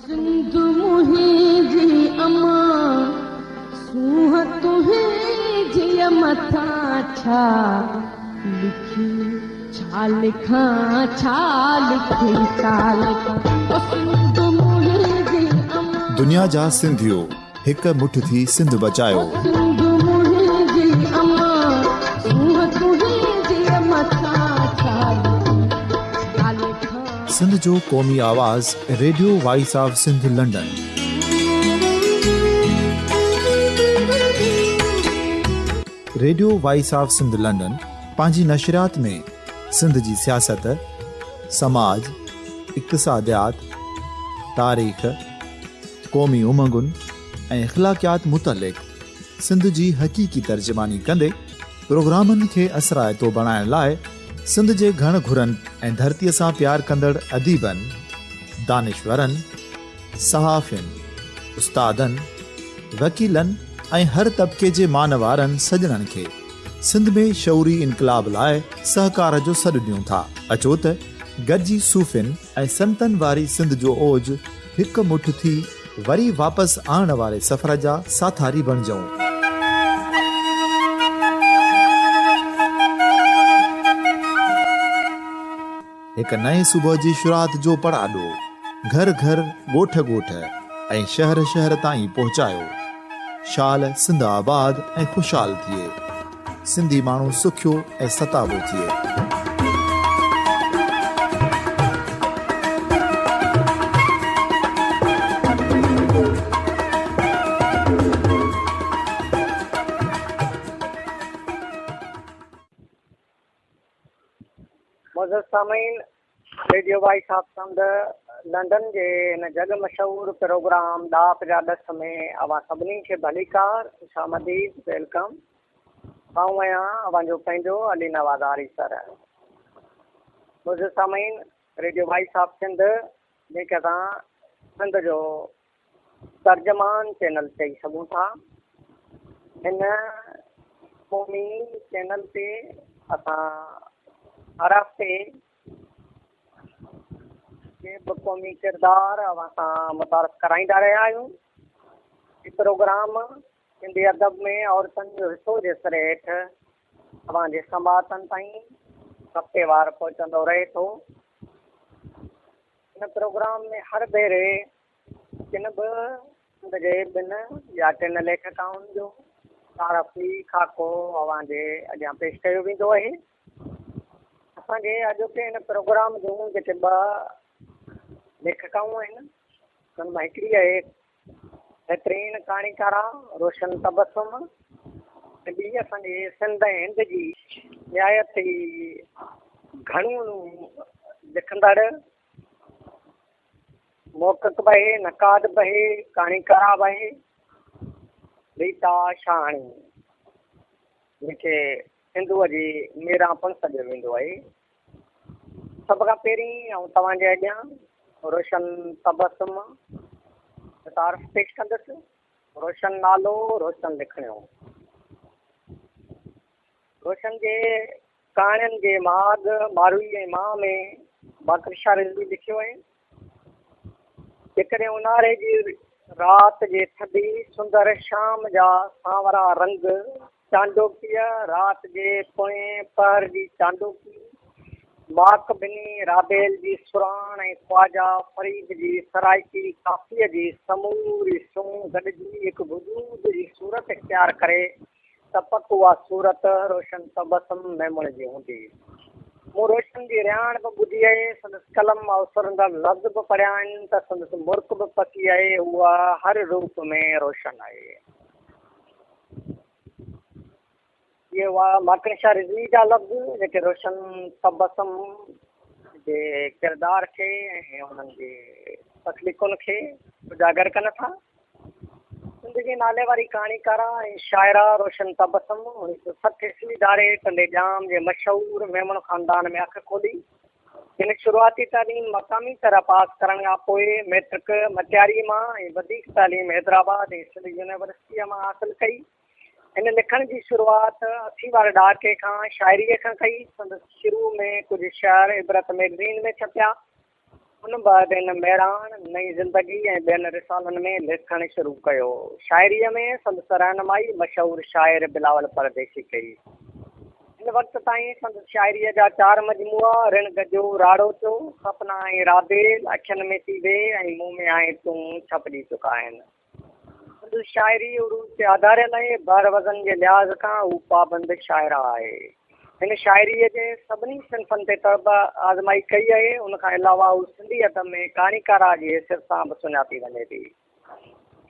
سنڌ منهنجي امان، سونهن تنهنجيء مٿان ڇا لکي ڇا لکان، ڇا لکي ڇا لکان، او سنڌ منهنجي امان. دنيا جا سنڌيو هڪ مٺ ٿي سنڌ بچايو. او سنڌ منهنجي امان، سونهن تنهنجيء مٿان ڇا لکي ڇا لکان. سنڌ جو قومي آواز radio voice of Sindh London. Radio voice of Sindh London پنهنجي نشريات ۾ سنڌ جي سياست، سماج، اقتصاديات، تاريخ، قومي امنگن ۽ اخلاقيات متعلق سنڌ جي حقيقي ترجماني ڪندي پروگرامن کي اثرائتو بڻائڻ لاء سنڌ جي گهڻ گهرن ۽ ڌرتيء سان پيار ڪندڙ اديبن، دانشورن، صحافين، استادن، وڪيلن ۽ هر طبقي جي مان وارن سڄڻن کي سنڌ ۾ شعوري انقلاب لاء سهڪار جو سڏ ڏيون ٿا. اچو ته گڏجي صوفين ۽ سنتن واري سنڌ جو اوج هڪ مٺ ٿي وري واپس آڻڻ واري سفر جا ساٿاري بڻجون. هڪ نئين صبح جي شروعات جو پڙاڏو گهر گهر، ڳوٺ ڳوٺ ۽ شهر شهر تائين پهچايو. شال سنڌ آباد ۽ خوشحال ٿئي. سنڌي ماڻهو سکيو ۽ ستابو ٿئي. معزز سامعين radio voice of Sindh London جي هن جڳ مشهور پروگرام ڏاهپ جا ڏس ۾ اوهان سڀني کي ڀليڪار، خوش آمديد، welcome. آئون آهيان اوهان جو پنهنجو علي نواز آريسر. معزز سامعين ريڊيو وائس آف سنڌ جنهن کي اسان سنڌ جو ترجمان چينل چئي سگهون ٿا. هن قومي چينل تي اسان هر هفتي ڪي به قومي ڪردار اوهان سان متعارف ڪرائيندا رهيا آهيون. هي پروگرام سنڌي ادب ۾ عورتن جو حصو جي سري هيٺ اوهان جي سماعتن تائين هفتيوار پهچندو رهي ٿو. هن پروگرام ۾ هر ڀيري ڪن به سنڌ جي ٻن يا ٽن ليکڪائن جو تعارفي خاڪو اوهان جي اڳيان پيش ڪيو ويندو آهي. اسان جي اڄوڪي هن پروگرام جون جيڪي ٻه ليکڪائون آهن، انهن مان هڪڙي آهي بهترين ڪهاڻيڪارا روشن تبسم ۽ ٻي اسان جي سنڌ ۽ هند جي نهايت ئي گهڻو لکندڙ محقق به آهي، نقاد به آهي، ڪهاڻيڪارا به آهي، ريتا شاهاڻي جنهن کي سنڌوء جي ميران پڻ سڏيو ويندو آهي. سڀ کان پهرين آئون توهان جي اڳيان روشن تبسم جو تعارف پيش ڪندس. روشن نالو، روشن لکڻيو. روشن جي ڪهاڻين جي مهاڳ ماروي ۽ مان ۾ باقر شاهه رضوي لکيو آهي. جيڪڏهن اونهاري جي رات جي ٿڌي سندر شام جا سانورا رنگ چانڊوڪيء رات جي پوئين پهر جي چانڊوڪي، ماڪ بني رابيل جي سرهاڻ ۽ خواجه فريد جي سرائيڪي ڪافيء جي سموري سونهن گڏجي هڪ وجود جي صورت اختيار ڪري ته پڪ اها صورت روشن تبسم ميمڻ جي هوندي. مون روشن جي رهاڻ به ٻڌي آهي، سندس قلم مان اسرندڙ لفظ به پڙهيا آهن ته سندس مرڪ به پسي آهي، هوء هر روپ ۾ روشن آهي. اهي هئا ماڪن شاهه رضوي جا لفظ جيڪي روشن تبسم جي ڪردار کي ۽ انهن جي تخليقن کي اجاگر ڪن ٿا. سنڌ جي ناليواري ڪهاڻيڪارا ۽ شاعره روشن تبسم 1960 عيسوي ڌاري ٽنڊي ڄام جي مشهور ميمڻ خاندان ۾ اک کولي. هن شروعاتي تعليم مقامي طرح پاس ڪرڻ کان پوء مئٽرڪ مٽياري مان ۽ وڌيڪ تعليم حيدرآباد ۽ سنڌ يونيورسٽيء مان حاصل ڪئي. هن لکڻ جي شروعات 80 واري ڏهاڪي کان شاعريء کان ڪئي. سندس شروع ۾ ڪجهه شعر عبرت مئگزين ۾ ڇپيا. ان بعد هن مهراڻ، نئين زندگي ۽ ٻين رسالن ۾ لکڻ شروع ڪيو. شاعريء ۾ سندس رهنمائي مشهور شاعر بلاول پرديسي ڪئي. هن وقت تائين سندس شاعريء جا چار مجموعا رڻ گجو راڙو ٿيو، سپنا ۽ رابيل، اکين ۾ ٿي ويهه ۽ مون ۾ آهين تون ڇپجي چڪا آهن. سندس شاعري عروض تي آڌاريل آهي. بحر وزن جي لحاظ کان هو پابند شاعره آهي. هن شاعريء جي سڀني صنفن تي طبع آزمائي ڪئي آهي. ان کان علاوه هو سنڌي ادب ۾ ڪهاڻيڪاره جي حيثيت سان به سڃاتي وڃي ٿي.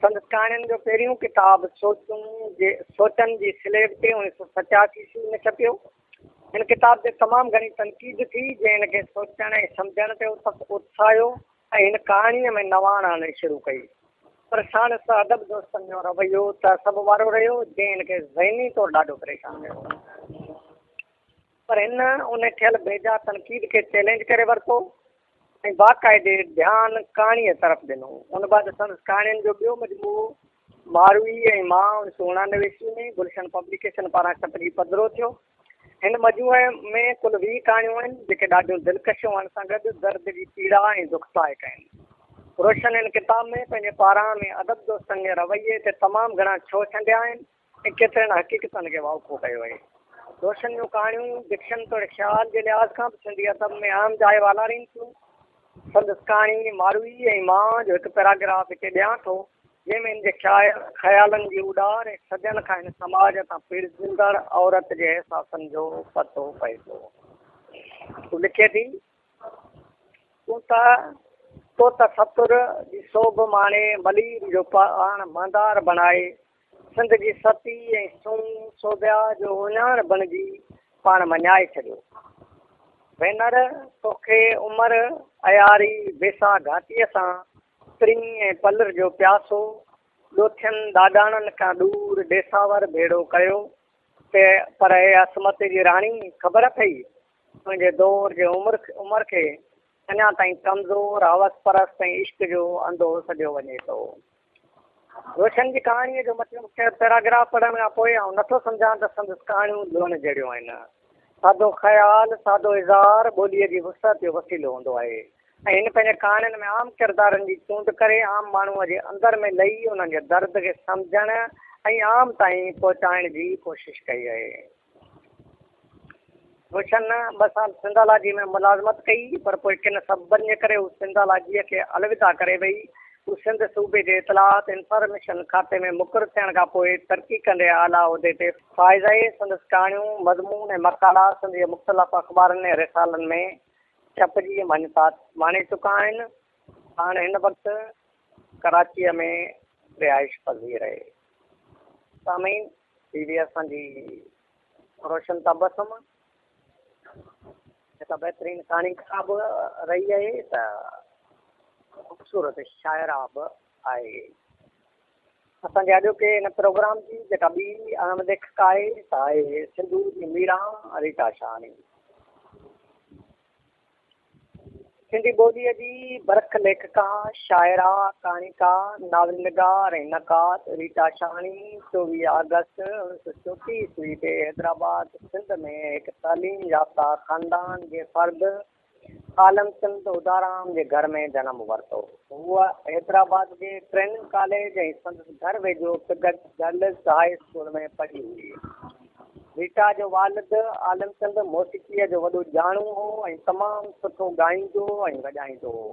سندس ڪهاڻين جو پهريون ڪتاب سوچون جي سوچن جي سليب تي 1987 عيسوي ۾ ڇپيو. هن ڪتاب تي تمام گهڻي تنقيد ٿي، جنهن هن کي سوچڻ ۽ سمجهڻ تي اتساهيو ۽ هن ڪهاڻيء ۾ نواڻ آڻڻ شروع ڪئي. پر ساڻس ادب دوستن جو رويو تعصب وارو رهيو، جنهن هن کي ذهني طور ڏاڍو پريشان ڪيو. پر هن ان ٿيل بيجا تنقيد کي چئلينج ڪري ورتو ۽ باقاعدي ڌيان ڪهاڻيء طرف ڏنو. ان بعد سندس ڪهاڻين جو ٻيو مجموعو ماروي ۽ مان 1999 عيسوي ۾ گلشن پبليڪيشن پاران ڇپجي پڌرو ٿيو. هن مجموعي ۾ ڪل 20 ڪهاڻيون آهن، جيڪي ڏاڍيون دلڪش هئڻ سان گڏ درد جي پيڙا ۽ دکدائڪ آهن. روشن هن ڪتاب ۾ پنهنجي پاران ۾ ادب دوستن جي رويي تي تمام گهڻا ڇوهه ڇنڊيا آهن ۽ ڪيترين حقيقتن کي واکو ڪيو آهي. روشن جون ڪهاڻيون ڊڪشن توڙي خيال جي لحاظ کان به سنڌي ادب ۾ اهم جاء والارين ٿيون. سندس ڪهاڻي ماروي ۽ مان جو هڪ پيراگراف هتي ڏيان ٿو، جنهن ۾ هن جي خيالن جي اڏار ۽ صدين کان هن سماج تان پيڙجندڙ عورت جي احساسن جو پتو پئي ٿو. هو لکي ٿي، تون ته تو ته ستر جي سوڀ ماڻي ملير جو پاڻ مهندار بڻائي سنڌ جي ستي ۽ سونهن سوڀيا جو اهڃاڻ بڻجي پاڻ مڃائي ڇڏيو. ڀينر، توکي عمر عياري ويساهه گهاتيء سان پرين ۽ پلر جو پياسو ڏوٿين ڏاڏاڻن کان ڏور ڏيساور ڀيڙو ڪيو ته پر اي عصمت جي راڻي خبر اٿئي تنهنجي دور جي عمر کي اڃا تائين ڪمزور، هوس پرست ۽ عشق جو انڌو سڏيو وڃي ٿو. روشن جي ڪهاڻيء جو مٿيون پيراگراف پڙهڻ کان پوء آئون نٿو سمجهان ته سندس ڪهاڻيون لوڻ جهڙيون آهن. سادو خيال، سادو اظهار ٻوليء جي وسعت جو وسيلو هوندو آهي ۽ هن پنهنجي ڪهاڻين ۾ عام ڪردارن جي چونڊ ڪري عام ماڻهوء جي اندر ۾ لهي انهن جي درد کي سمجهڻ ۽ عام تائين پهچائڻ جي ڪوشش ڪئي آهي. روشن ٻه سال سنڌالاجي ۾ ملازمت ڪئي، پر پوء ڪن سببن جي ڪري هو سنڌالاجيء کي الوداع ڪري وئي. هو سنڌ صوبي جي اطلاعات، انفارميشن، کاتي ۾ مقرر ٿيڻ کان پوء ترقي ڪندي اعليٰ عهدي تي فائز آهي. سندس ڪهاڻيون، مضمون ۽ مقالا سنڌ جي مختلف اخبارن ۽ رسالن ۾ ڇپجي مڃتا ماڻي چڪا آهن. پاڻ هن وقت ڪراچيء ۾ رهائش پذير آهي. سامعين! هي به اسان جي روشن تبسم جيڪا بهترين ڪهاڻيڪار به رهي آهي ته خوبصورت شاعره به آهي. اسان جي اڄوڪي هن پروگرام جي جيڪا ٻي اهم ليکڪا آهي سا آهي سنڌو جي ميران ريٽا شاهاڻي. سنڌي ٻوليء جي برک ليکڪا، شاعره، ڪهاڻيڪا، ناول نگار ۽ نقاد ريٽا شاهاڻي 24 آگسٽ 1934 عيسوي تي حيدرآباد، سنڌ ۾ هڪ تعليم يافته خاندان جي فرد عالم چند ادارام جي گهر ۾ جنم ورتو. هوء حيدرآباد جي ٽريننگ ڪاليج ۽ سندس گهر ويجهو پگٽ گرلز هاء اسڪول ۾ پڙهي هئي. ريٽا جو والد عالم چند موسيقيء جو وڏو ڄاڻو هو ۽ تمام سٺو ڳائيندو ۽ وڄائيندو هو.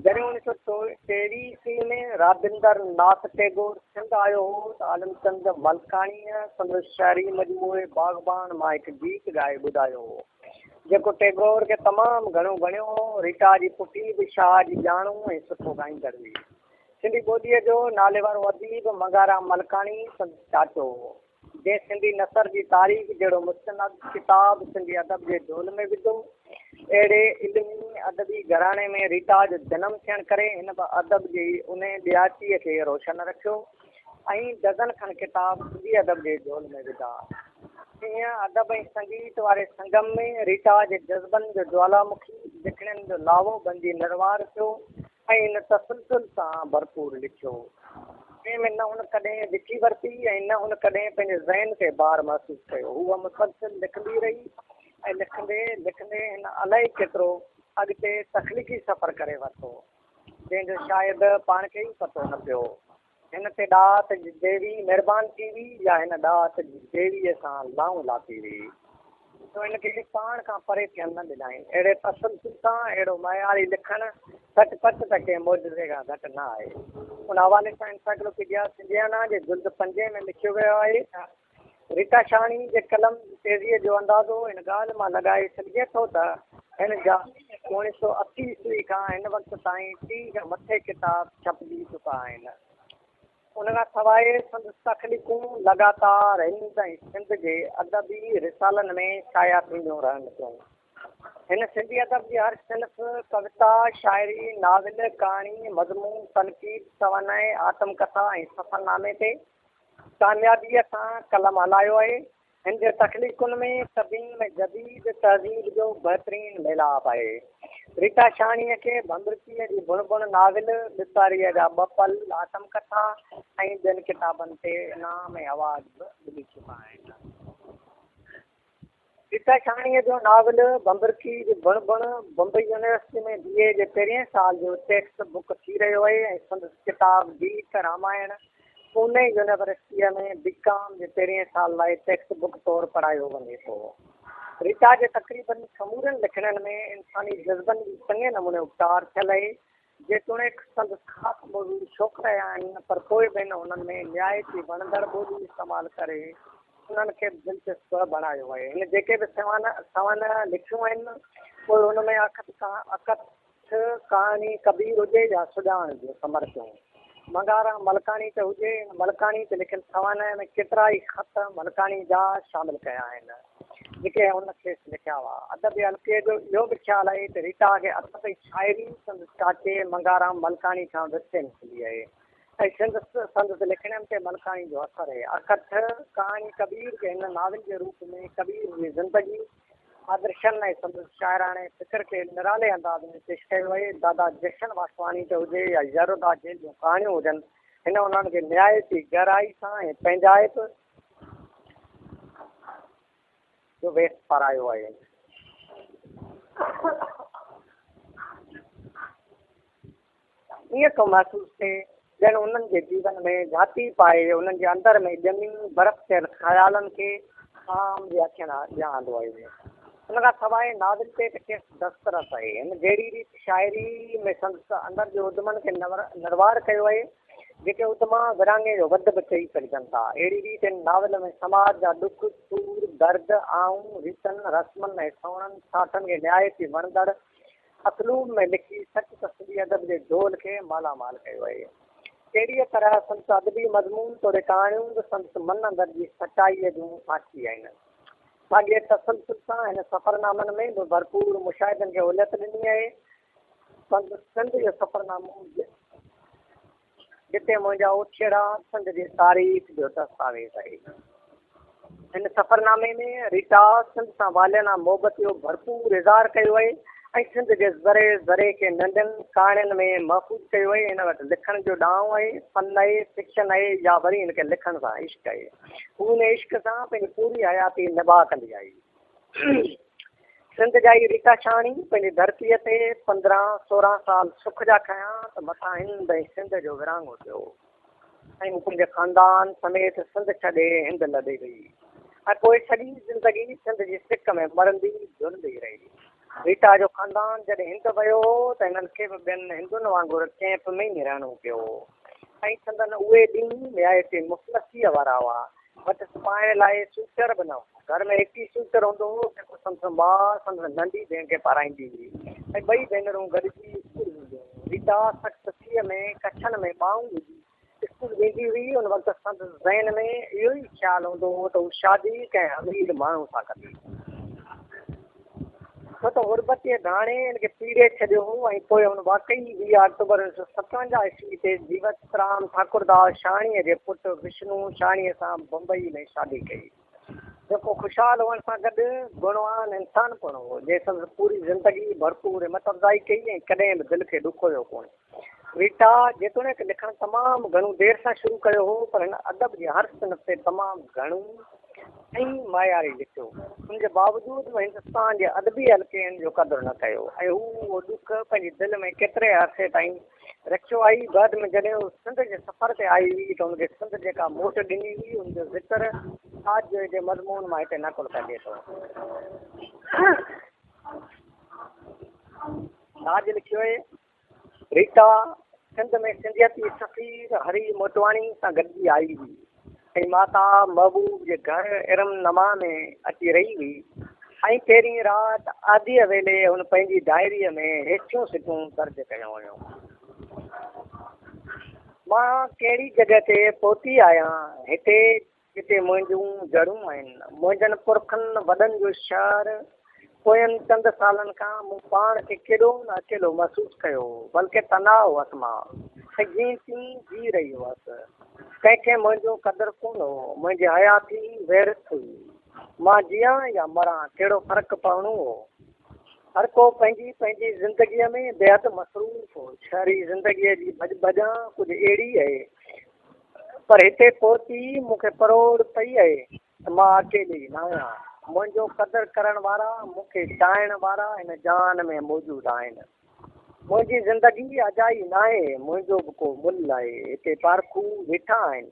جڏهن 1923 عيسوي ۾ رابندر ناٿ ٽيگور سنڌ آيو هو ته عالم چند ملڪاڻيء سندس شعري مجموعي باغبان مان هڪ گيت ڳائي ٻڌايو هو، جيڪو ٽيگور کي تمام گهڻو وڻيو هو. ريٽا جي پڦي به شاهه جي ڄاڻو ۽ سٺو ڳائيندڙ هئي. سنڌي ٻوليء جو ناليوارو اديب منگهارام ملڪاڻي سندس چاچو هو، جنهن سنڌي نثر جي تاريخ جهڙو مستند ڪتاب سنڌي ادب جي جهول ۾ وڌو. اهڙي علمي ادبي گهراڻي ۾ ريٽا جو جنم ٿيڻ ڪري هن به ادب جي انهي ڏياٽيء کي روشن رکيو ۽ ڊزن کن ڪتاب سنڌي ادب جي جهول ۾ وڌا. ائين ادب ۽ سنگيت واري سنگم ۾ ريٽا جي جذبن جو جوالامکي لکڻين جو لاوو بنجي نروار ٿيو. ۽ هن تسلسل سان ڀرپور لکيو. جنهن ۾ نه هن ڪڏهن وکي ورتي ۽ نه هن ڪڏهن پنهنجي ذهن تي بار محسوس ڪيو. هوء مسلسل لکندي رهي ۽ لکندي لکندي هن الائي ڪيترو اڳتي تخليقي سفر ڪري ورتو، جنهن جو شايد پاڻ کي ئي پتو نه پيو. هن تي ڏات جي ديوي مهربان ٿي هئي يا هن ڏات جي ديويء سان لائون لاتي هئي، جو هن کي پاڻ کان پري ٿيڻ نه ڏنائين. اهڙي تسلسل سان اهڙو معياري لکڻ سچ پچ ته ڪنهن معجزي کان گهٽ نه آهي. ان حوالي سان انسائيڪلوپيڊيا سنڌيانا جي جلد پنجين ۾ لکيو ويو آهي ته. ريٽا شاهاڻي جي قلم جي تيزيء جو اندازو ان ڳالهه مان لڳائي سگهجي ٿو ته هن جا 1980 عيسوي کان هن وقت تائين 30 کان مٿي ڪتاب ڇپجي چڪا آهن. ان کان سواء سندس تخليقون لڳاتار هند ۽ سنڌ جي ادبي رسالن ۾ شايع ٿينديون رهن ٿيون. هن سنڌي ادب جي هر صنف، ڪويتا، شاعري، ناول، ڪهاڻي، مضمون، تنقيد، سوانح، آتم ڪٿا ۽ سفرنامي تي ڪاميابيء سان قلم هلايو آهي. هن جي تخليقن ۾ قديم ۽ جديد تهذيب جو بهترين ميلاپ آهي. ريٽا شاهاڻيء کي ڀنڀرڪيء جي ڀڻ ڀڻ ناول، ڏتاريء جا ٻه پل، آتم ڪٿا ۽ ٻين ڪتابن تي انعام ۽ ايوارڊ به ملي چڪا آهن. ريٽا شاهاڻيء جو ناول ڀنڀرڪي جي ڀڻ ڀڻ بمبئي يونيورسٽي ۾ بي اي جي پهرئين سال جو ٽيڪسٽ بڪ ٿي رهيو آهي ۽ سندس ڪتاب گيت رامائڻ پوني يونيورسٽيء ۾ بي ڪام جي پهرئين سال لاء ٽيڪسٽ بڪ طور پڙهايو وڃي ٿو. ريٽا جي تقريبن سمورين لکڻين ۾ انساني جذبن جي چڱي نموني اپٽار ٿيل آهي. جيتوڻيڪ سندس خاص موضوع شوق رهيا آهن پر پوء به هن انهن ۾ نهايت ئي وڻندڙ ٻولي استعمال ڪري انهن کي به دلچسپ بڻايو آهي. هن جيڪي به سوانح لکيون آهن پوء ان ۾ اڪٿ ڪهاڻي ڪبير هجي يا سڄاڻ جو سمرتيون منگهارام ملڪاڻي تي هجي، هن ملڪاڻي تي لکيل سوانح ۾ ڪيترائي خط ملڪاڻي جا شامل ڪيا آهن. جيڪي هن کيس لکيا هئا. ادبي حلقي جو اهو به خيال آهي ته ريٽا کي ادب ۽ شاعري سندس چاچي منگهارام ملڪاڻي کان ورثي ۾ ملي آهي ۽ سندس لکڻين تي ملڪاڻي جو اثر آهي. اڪٿ ڪهاڻي ڪبير کي هن ناول جي روپ ۾ ڪبير جي زندگي، آدرشن ۽ سندس شاعراڻي فڪر کي نرالي انداز ۾ پيش ڪيو آهي. دادا جشن واسواڻي تي هجي يا يرودا جيل جون ڪهاڻيون هجن، هن انهن کي نهايت ئي گهرائي سان ۽ پنهنجائپ جو ويس پارايو آهي. ائين ٿو محسوس ٿئي ڄڻ انهن جي جيون ۾ جهاتي پائي انهن جي اندر ۾ ڄمي برف ٿيل خيالن کي عام جي اکين اڳيان آندو آهي. ان کان سواء ناول تي ته کيس دسترس آهي. هن جهڙي ريت شاعري ۾ سندس اندر جي اڌمن کي نروار ڪيو آهي، جيڪي اڌما ورهاڱي جو وڌ به چئي سگهجن ٿا. اهڙي ريت هن ناول ۾ سماج جا ڏک، سور، درد، آهون، ريتن، رسمن ۽ سوڻن ساٺن کي نهايت ئي وڻندڙ اسلوب ۾ لکي سچ ته سنڌي ادب جي جهول کي مالا مال ڪيو آهي. اهڙيء طرح سندس ادبي مضمون توڙي ڪهاڻيون به سندس من اندر جي سچائيء جون ساکي آهن. ساڳئي تسلسل سان هن سفرنامن ۾ به ڀرپور مشاهدن کي اوليت ڏني آهي. سندس سنڌ جو سفرنامو جتي منهنجا اوڇيڙا سنڌ جي تاريخ جو دستاويز آهي. هن سفرنامي ۾ ريٽا سنڌ سان واليانه محبت جو ڀرپور اظهار ڪيو آهي ۽ سنڌ جي ذري ذري کي ننڍين ڪهاڻين ۾ محفوظ ڪيو آهي. هن وٽ لکڻ جو ڏانء آهي، فن آهي، فڪشن آهي يا وري هن کي لکڻ سان عشق آهي. هو ان عشق سان پنهنجي پوري حياتي نباهه ڪندي آئي. سنڌ ڄائي ريٽا شاهاڻي پنهنجي ڌرتيء تي 15 16 سال سک جا کنيا ته مٿان هند ۽ سنڌ جو ورهاڱو ٿيو ۽ هو پنهنجي خاندان سميت سنڌ ڇڏي هند لڏي وئي ۽ پوء سڄي زندگي سنڌ جي سڪ ۾ مرندي جهرندي رهي. ريٽا جو خاندان جڏهن هند ويو هو ته هنن کي به ٻين هندن وانگر ڪئمپ ۾ ئي رهڻو پيو هو ۽ سندن اهي ڏينهن نهايت ئي مفلسيء وارا هئا. وٽس پائڻ لاء سوئيٽر به نه هو. گهر ۾ هڪ ئي سوئيٽر هوندو هو، جيڪو سندس ماء سندس ننڍي ڀيڻ کي پارائيندي هئي ۽ ٻئي ڀينرون گڏجي اسڪول وينديون هيون. ريٽا سخت سيء ۾ ڪڇن ۾ ٻانهون وجهي اسڪول ويندي هئي. ان وقت سندس ذهن ۾ اهو ئي خيال هوندو هو ته هو شادي ڪنهن امير ماڻهو سان ڪندي. ڇو ته غربت جي گهاڻي هن کي پيڙي ڇڏيو هو ۽ پوء هن واقعي 20 آڪٽوبر 1957 عيسوي تي جيوت رام ٺاڪرداس شاهاڻيء جي پٽ وشنو شاهاڻيء سان بمبئي ۾ شادي ڪئي، جيڪو خوشحال هئڻ سان گڏ گڻوان انسان پڻ هو، جنهن سندس پوري زندگي ڀرپور همت افزائي ڪئي ۽ ڪڏهن به دل کي ڏکويو ڪونه. ريٽا جيتوڻيڪ لکڻ تمام گهڻو دير سان شروع ڪيو هو، پر هن ادب جي هر صنف تي تمام گهڻو. ۽ معياري لکيو. ان جي باوجود به هندستان جي ادبي حلقي هن جو قدر نه ڪيو ۽ هو اهو ڏک پنهنجي دل ۾ ڪيتري عرصي تائين رکيو آئي. بعد ۾ جڏهن هو سنڌ جي سفر تي آئي هئي ته هن کي سنڌ جيڪا موٽ ڏني هئي ان جو ذڪر تاج جويي جي مضمون مان هتي نقل ڪجي ٿو. تاج لکيو آهي. ريٽا سنڌ ۾ سنڌيتي سفير هري موٽواڻي سان گڏجي آئي هئي ۽ ماتا محبوب جي گهر ارم نما ۾ اچي رهي هئي ۽ پهرين رات آڌيء ويلي هن پنهنجي ڊائريء ۾ هيٺيون سٽون درج ڪيون هيون. مان ڪهڙي جڳهه تي پهتي آهيان؟ هتي جتي منهنجون جڙون آهن. منهنجن پرکن وڏن جو شهر. پوين چند سالن کان مون پاڻ کي ڪيڏو نه اڪيلو محسوس ڪيو هو، بلڪه تنها هئس مان ۽ جيئن تيئن جي رهي هئس. ڪنهن کي منهنجو قدر ڪونه هو. منهنجي حياتي ويرث هئي. مان جيئان يا مران، ڪهڙو فرق پوڻو هو. هر ڪو پنهنجي پنهنجي زندگيء ۾ بيحد مصروف هو. شهري زندگيء جي ڀڄ ڀڄان ڪجهه اهڙي اهي پر هتي پهچي مون کي پروڙ پئي اهي ته مان اڪيلي ناهيان. منهنجو قدر ڪرڻ وارا، مون کي چاهڻ وارا هن جهان ۾ موجود آهن. منهنجي زندگي اجائي ناهي، منهنجو به ڪو ملهه آهي. هتي پارکو ويٺا آهن.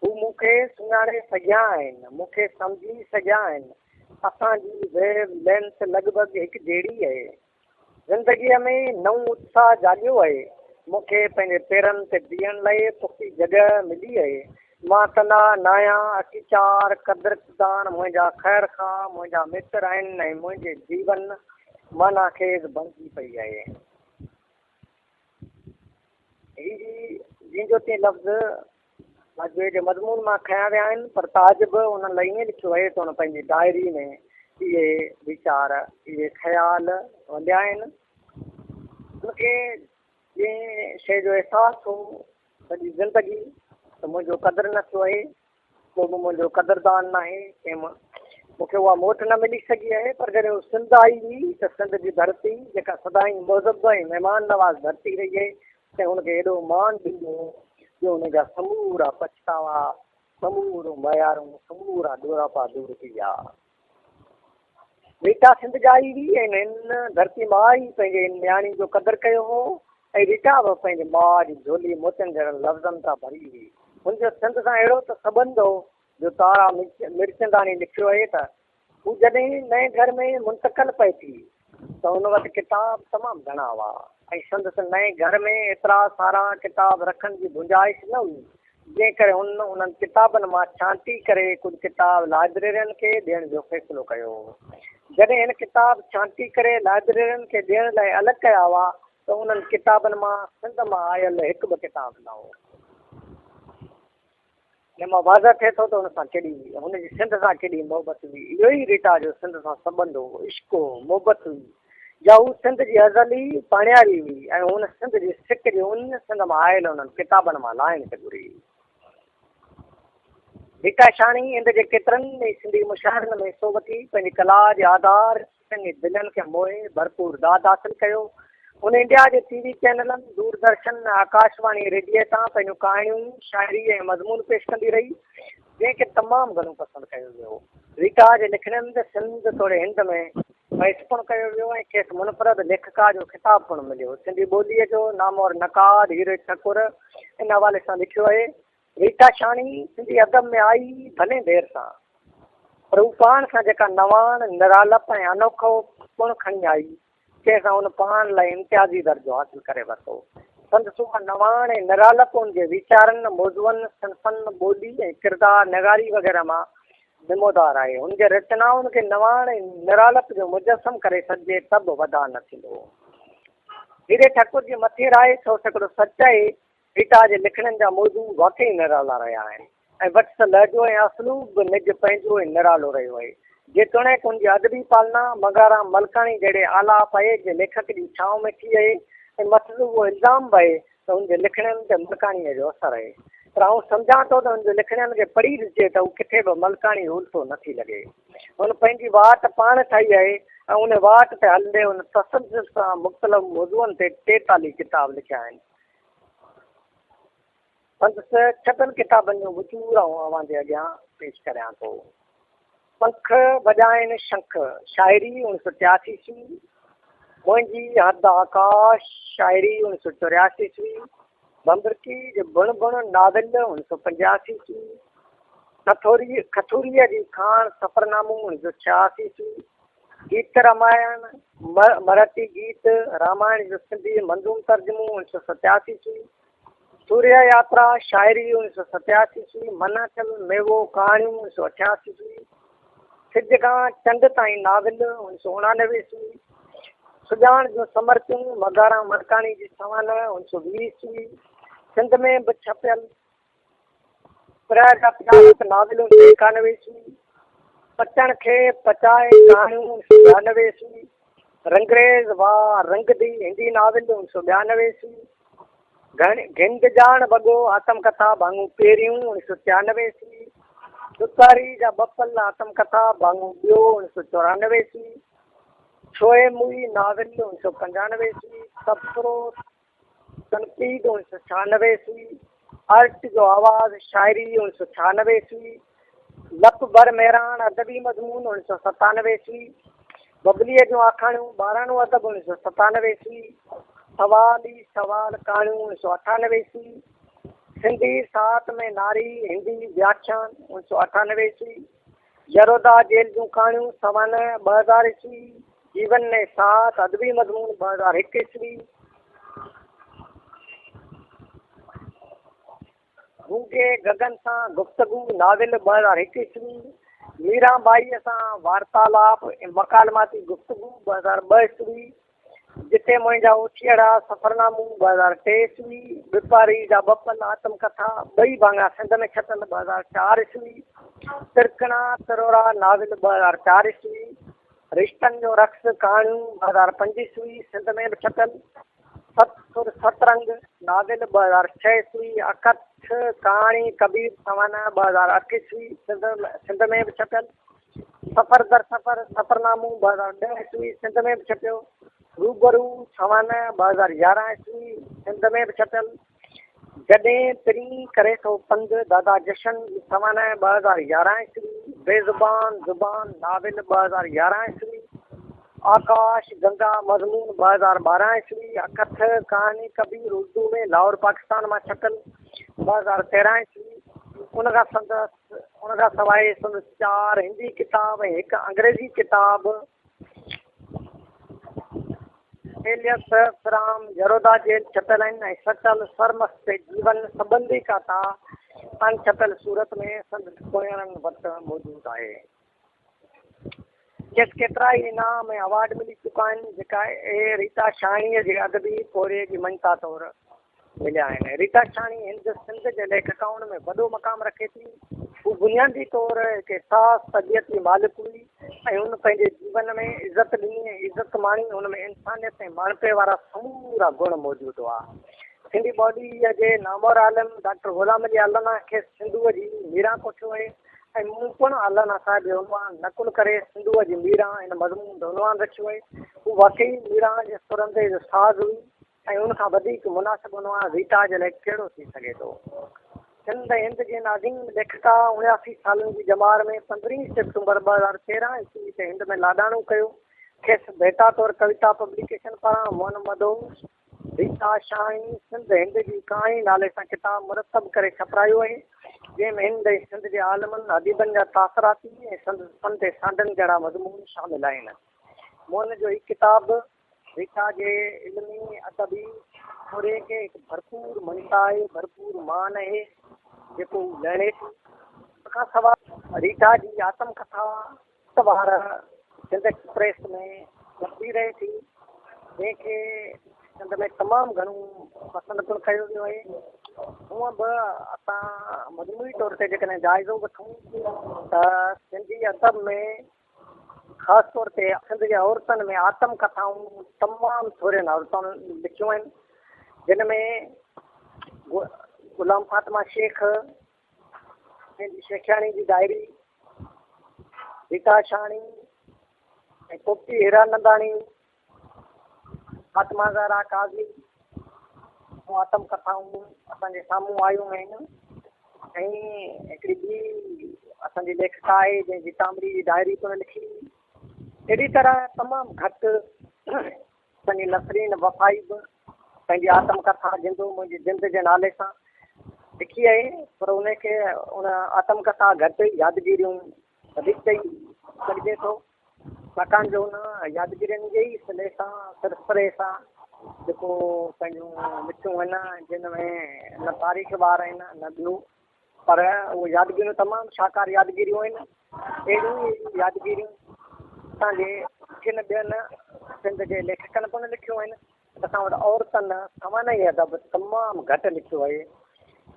هو مون کي سڃاڻي سگهيا آهن، مون کي سمجهي سگهيا آهن. اسان جي ويو لينٿ لڳ ڀڳ هڪجهڙي اهي. زندگيء ۾ نئون اتساهه جاڳيو اهي. مون کي پنهنجي پيرن تي بيهڻ لئه پختي جڳهه ملي اهي. مان تنها ناهيان، اڪيچار قدردان منهنجا خير خواهه، منهنجا متر آهن ۽ منهنجي جيون معنيٰ خيز بڻجي پئي اهي. هي جين جو تين لفظ مجموعي جي مضمون مان کنيا ويا آهن، پر تاج به انهن لاء ائين لکيو آهي ته هن پنهنجي ڊائري ۾ اهي ويچار، اهي خيال ونڊيا آهن. هن کي جنهن شيء جو احساس هو سڄي زندگي ته منهنجو قدر نه ٿيو آهي، ڪو به منهنجو قدردان ناهي، ڪنهن مون کي اها موٽ نه ملي سگهي آهي، پر جڏهن هو سنڌ آئي هئي ته سنڌ جي ڌرتي جيڪا سدائين مهذب ۽ مهمان نواز ڌرتي رهي آهي، تنهن هن کي ايڏو مان ڏنو جو هن جا سمورا پڇتاوا، سموريون ميارون، سمورا ڏوراپا دور ٿي ويا. ريٽا سنڌ ڄائي هئي ۽ هن ڌرتي ماء ئي پنهنجي هن نياڻي جو قدر ڪيو هو ۽ ريٽا به پنهنجي ماء جي جهولي موتين جهڙن لفظن سان ڀري هئي. هن جو سنڌ سان اهڙو ته سٻنڌ هو جو تارا ميرچنداڻي لکيو اهي ته، هو جڏهن نئين گهر ۾ منتقل پئي ٿي ته هن وٽ ڪتاب تمام گهڻا هئا ۽ سندس نئين گهر ۾ ايترا سارا ڪتاب رکڻ جي گنجائش نه هئي جنهن ڪري هن انهن ڪتابن مان ڇانٽي ڪري ڪجهه ڪتاب لائبريرين کي ڏيڻ جو فيصلو ڪيو هو. جڏهن هن ڪتاب ڇانٽي ڪري لائبريرين کي ڏيڻ لاء الڳ ڪيا هئا ته انهن ڪتابن مان سنڌ مان آيل هڪ به ڪتاب نه هو. جنهن مان واضح ٿئي ٿو ته هن سان ڪيڏي هن جي سنڌ سان ڪيڏي محبت هئي. اهو ئي ريٽا جو سنڌ سان سٻنڌ هو، عشق هو، محبت هئي. جا هو سنڌ جي ازلي پاڻياري هئي ۽ هن سنڌ جي سڪ جي اڃ سنڌ مان آيل انهن ڪتابن مان لاهڻ ٿي گهري. ريٽا شاڻي هند جي ڪيترن ئي سنڌي مشاعرن ۾ حصو وٺي پنهنجي ڪلا جي آڌار سنڌين جي دلين کي موهي ڀرپور داد حاصل ڪيو. هن انڊيا جي ٽي وي چينلن دوردرشن ۽ آڪاشواڻي ريڊيي تان پنهنجون ڪهاڻيون، شاعري ۽ مضمون پيش ڪندي رهي. جنهن کي تمام گهڻو پسند ڪيو ويو. ريٽا جي لکڻين تي سنڌ توڙي هند ۾ بحث پڻ ڪيو ويو ۽ کيس منفرد ليکڪا جو خطاب پڻ مليو. سنڌي ٻوليء جو نامور نقاد هيري ٺڪر ان حوالي سان لکيو اهي، ريٽا شاڻي سنڌي ادب ۾ آئي ڀلين دير سان، پر هو پاڻ سان جيڪا نواڻ، نرالپ ۽ انوکو پڻ کڻي آئي، جنهن سان هن پاڻ لاء امتيازي درجو حاصل ڪري ورتو. سندس اها نواڻ ۽ نرالپ هن جي ويچارن، موضوعن، صنفن، ٻولي ۽ ڪردار نگاري وغيره مان نمودار آهي. هن جي رچنائن کي نواڻ ۽ نرالپ جو مجسم ڪري سگهجي ته به وڌاء نه ٿيندو. هيري ٺڪر جي مٿين راء 100% سچ آهي. ريٽا جي لکڻين جا موضوع واقعي نرالا رهيا آهن ۽ وٽس لهجو ۽ اسلوب به نج پنهنجو ۽ نرالو رهيو آهي. جيتوڻيڪ هن جي ادبي پالنا منگهارام ملڪاڻي جهڙي اعليٰ پايي جي ليکڪ جي ڇانو ۾ ٿي آهي ۽ مٿس اهو الزام به آهي ته هن جي لکڻين تي ملڪاڻيء جو اثر آهي، پر آئون سمجهان ٿو ته هن جي لکڻين کي پڙهي ڏسجي ته هو ڪٿي به ملڪاڻي الٽو نه ٿي لڳي. هن پنهنجي واٽ پاڻ ٺاهي آهي ۽ ان واٽ تي هلندي هن تسلسل سان مختلف موضوعن تي 43 ڪتاب لکيا آهن. سندس ڇپيل ڪتابن جو وچور آئون اوهان جي اڳيان پيش ڪريان ٿو. پنک وڄائن شنک، شاعري، اڻويهه سؤ ٽياسي عيسوي، منهنجي حد آڪاش، شاعري، اڻويهه سؤ چورياسي عيسوي، ڀنڀرڪي جو بڻ بڻ، ناول، اڻويهه سؤ پنجاسي عيسوي، کٿوري کٿوريء جي کاڻ، سفرنامو، اڻويهه سؤ ڇهاسي عيسوي، گيت رامائڻ، مرهٽي گيت، رامائڻ جو سنڌي منظوم ترجمو، اڻويهه سؤ ستياسي عيسوي، سوريا ياترا، شاعري، اڻويهه سؤ ستياسي عيسوي، منع ٿيل ميوو، ڪهاڻيون، اڻويهه سؤ اٺياسي عيسوي، سج کان چنڊ تائين، ناول، اڻويهه سؤ اڻانوي عيسوي، سڄاڻ جون سمرتيون، مگهارام مرڪاڻي جي سوانح، اڻويهه سؤ ويهه عيسوي، سنڌ ۾ به ڇپيل، پرهه جا پياس، ناول، اڻويهه سؤ ايڪانوي عيسوي، پچڻ کي پچائي، ڪهاڻيون، اڻويهه سؤ ٻيانوي عيسوي، رنگريز واهه رنگ the, Hindi novel, اڻويهه سؤ ٻيانوي عيسوي، گهند جاڻ وڳو، آتم ڪٿا، ڀاڱو پهريون، اڻويهه سؤ ٽيانوي عيسوي، ڏڪاري جا ٻه پل، آتم ڪٿا، ڀاڱو ٻيو، اڻويهه سؤ چورانوي عيسوي، ڇوهي موئي، ناول، اڻويهه سؤ پنجانوي عيسوي، تبصرو، تنقيد، اڻويهه سؤ ڇهانوي عيسوي، ارٽ جو آواز، شاعري، اڻويهه سؤ ڇهانوي عيسوي، لپ ڀر مهراڻ، ادبي مضمون، اڻويهه سؤ ستانوي عيسوي، ببليء جون آکاڻيون، ٻاراڻو ادب، اڻويهه سؤ ستانوي عيسوي، سوال ئي سوال، ڪهاڻيون، اڻويهه سؤ اٺانوي عيسوي، سنڌي ساهت ۾ ناري، هندي وياکيان، اڻويهه سؤ اٺانوي عيسوي، يرودا جيل جون ڪهاڻيون، سوانح، 2000 عيسوي، جيون ۾ ساهت، ادبي مضمون، 2001 عيسوي، گونگي گگن سان گفتگو، ناول، 2001 عيسوي، ميران ٻائيء سان وارتالاپ ۽ مڪالماتي گفتگو، 2002 عيسوي، جتي منهنجا اوٺيئڙا، سفرنامو، 2003 عيسوي، ٻپاري جا ٻه پل، آتم ڪٿا، ٻئي ڀاڱا سنڌ ۾ ڇپيل، 2004 عيسوي، ترڪڻا ترورا، ناول، 2004 عيسوي، رشتن جو رقص، ڪهاڻيون، 2005 عيسوي، سنڌ ۾ به ڇپيل. ست سر ست رنگ، ناول، 2006 عيسوي، اڪٿ ڪهاڻي، ڪبير سوانح، 2008 عيسوي، سنڌ ۾ به ڇپيل. سفر در سفر، سفرنامو، 2010 عيسوي، سنڌ ۾ به ڇپيو. روبرو سوانح، 2011 عيسوي، سنڌ ۾ به ڇپيل. جڏهن پرين ڪري ٿو پنڌ، دادا جشن جي سوانح، 2011 عيسوي، بي زبان زبان، ناول، 2011 عيسوي، آڪاش گنگا، مضمون، 2012 عيسوي، اڪٿ ڪهاڻي ڪبير، اردو ۾، لاهور پاڪستان مان ڇپيل، 2013 عيسوي، ان کان سندس ان کان سواء سندس چار هندي ڪتاب ۽ هڪ انگريزي ڪتاب ايليس فرام يرودا جيل ڇپيل آهن ۽ سچل سرمست جيون سٻنڌي ڪاٿا اڻ ڇپيل صورت ۾ سندس پوئينرن وٽ موجود آهي. کيس ڪيترائي انعام ۽ اوارڊ ملي چڪا آهن، جيڪا اي ريتا شاهاڻيء جي ادبي پورهيي جي مڃتا طور مليا آهن. ريتا شاهاڻي هند سنڌ جي ليکڪائن ۾ وڏو مقام رکي ٿي. هوء بنيادي طور هڪ حساس طبيعت جي مالڪ هئي ۽ هن پنهنجي جيون ۾ عزت ڏني ۽ عزت ماڻي. هن ۾ انسانيت ۽ ماڻهپي وارا سمورا گڻ موجود هئا. سنڌي ٻوليء جي نامور عالم ڊاڪٽر غلام علي الانا کيس سنڌوء جي ميران ڪوٺيو آهي. ۽ مون پڻ الانا صاحب جو عنوان نقل ڪري سنڌوء جي ميران هن مضمون جو عنوان رکيو آهي. هو واقعي ميران جي سرندي جو ساز هئي ۽ ان کان وڌيڪ مناسب عنوان ريتا جي لاء ڪهڙو ٿي سگهي ٿو. سنڌ ۽ هند جي هن عظيم ليکڪا اڻياسي سالن جي ڄمار ۾ پندرهين سيپٽمبر 2013 عيسوي تي هند ۾ لاڏاڻو ڪيو. کيس ڀيٽا طور ڪويتا پبليڪيشن پاران موهن مدهوش، ريتا شاهين سنڌ هند جي ڪهاڻي نالي سان ڪتاب مرتب ڪري ڇپرايو آهي، جنهن ۾ هند ۽ سنڌ جي عالمن، اديبن جا تاثراتي ۽ سندس فن تي سانڍن جهڙا مضمون شامل آهن. موهن جو هي ڪتاب ريتا جي علمي ادبي پورهيي کي هڪ ڀرپور مڃتا آهي، ڀرپور مان آهي، جيڪو هو لهڻي ٿي. ان کان سواء ريتا جي آتم ڪٿا ست وار سنڌ ايڪسپريس ۾ ڇپبي رهي ٿي، جنهن کي سنڌ ۾ تمام گهڻو پسند پڻ ڪيو ويو آهي. هونء به اسان مجموعي طور تي جيڪڏهن جائزو وٺون ته سنڌي ادب ۾ خاص طور تي سنڌ جي عورتن ۾ آتم ڪٿائون تمام ٿورين عورتن لکيون آهن، جن ۾ غلام فاطمه شيخ، پنهنجي شيخياڻي جي ڊائري، ريتا شاهاڻي ۽ پوپٽي هيراننداڻي، فاطمه زهرا قاضي جون آتم ڪٿائون اسان جي سامهون آيون آهن ۽ هڪڙي ٻي اسان جي ليکڪا آهي جنهن جي تامري جي ڊائري پڻ لکي. اهڙي طرح تمام گهٽ اسان جي نسرين وفائي به پنهنجي آتم ڪٿا جندو منهنجي جند جي نالي سان لکي آهي پر ان کي ان آتم ڪٿا گهٽ يادگيريون وڌيڪ چئي سگهجي ٿو. ڇاڪاڻ جو ان يادگيرين جي ئي صلي سان، سرسري سان جيڪو پنهنجون لکيون آهن، جن ۾ نه تاريخ وار آهن نه ٻيو، پر اهي يادگيريون تمام شاهڪار يادگيريون آهن. اهڙيون ئي يادگيريون اسان جي ڪن ٻين سنڌ جي ليکڪن پڻ لکيون آهن. اسان وٽ عورتن سوانحي ادب تمام گهٽ لکيو آهي.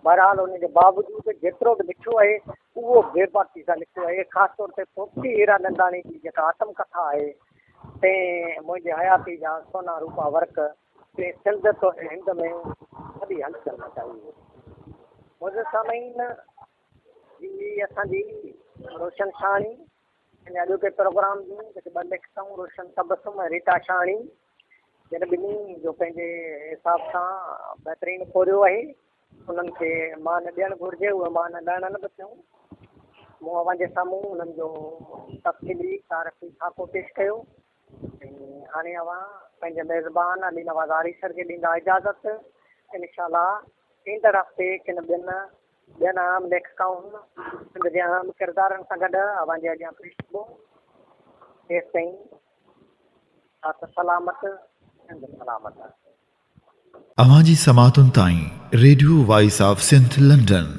بهرحال ان جي باوجود جيترو به لکيو آهي اهو بيباڪي سان لکيو آهي. خاص طور تي پوپٽي هيراننداڻي جي جيڪا آتم ڪٿا آهي تنهن منهنجي حياتي جا سونا روپا ورق تنهن سنڌ توڙي هند ۾ وڏي هلچل مچائي هئي. معزز سامعين جي اسان جي روشن شاهاڻي ۽ اڄوڪي پروگرام جون جيڪي ٻه ليکڪائون روشن تبسم ۽ ريٽا شاهاڻي جن ٻنهي جو پنهنجي حساب سان بهترين پورهيو آهي انهن کي مان ڏيڻ گهرجي اهي مان لهڻن به ٿيون مون اوهان جي سامهون انهن جو تفصيلي تعارفي خاڪو پيش ڪيو ۽ هاڻي اوهان پنهنجي ميزبان علي نواز آريسر کي ڏيندا اجازت انشاء الله ايندڙ هفتي ڪن ٻين ٻين اهم ليکڪائن، سنڌ جي اهم ڪردارن سان گڏ اوهان جي اڳيان پيش ٿيبو. تيستائين ساٿ سلامت، سنڌ سلامت. اوهان جي سماعتن تائين radio voice of Sindh London.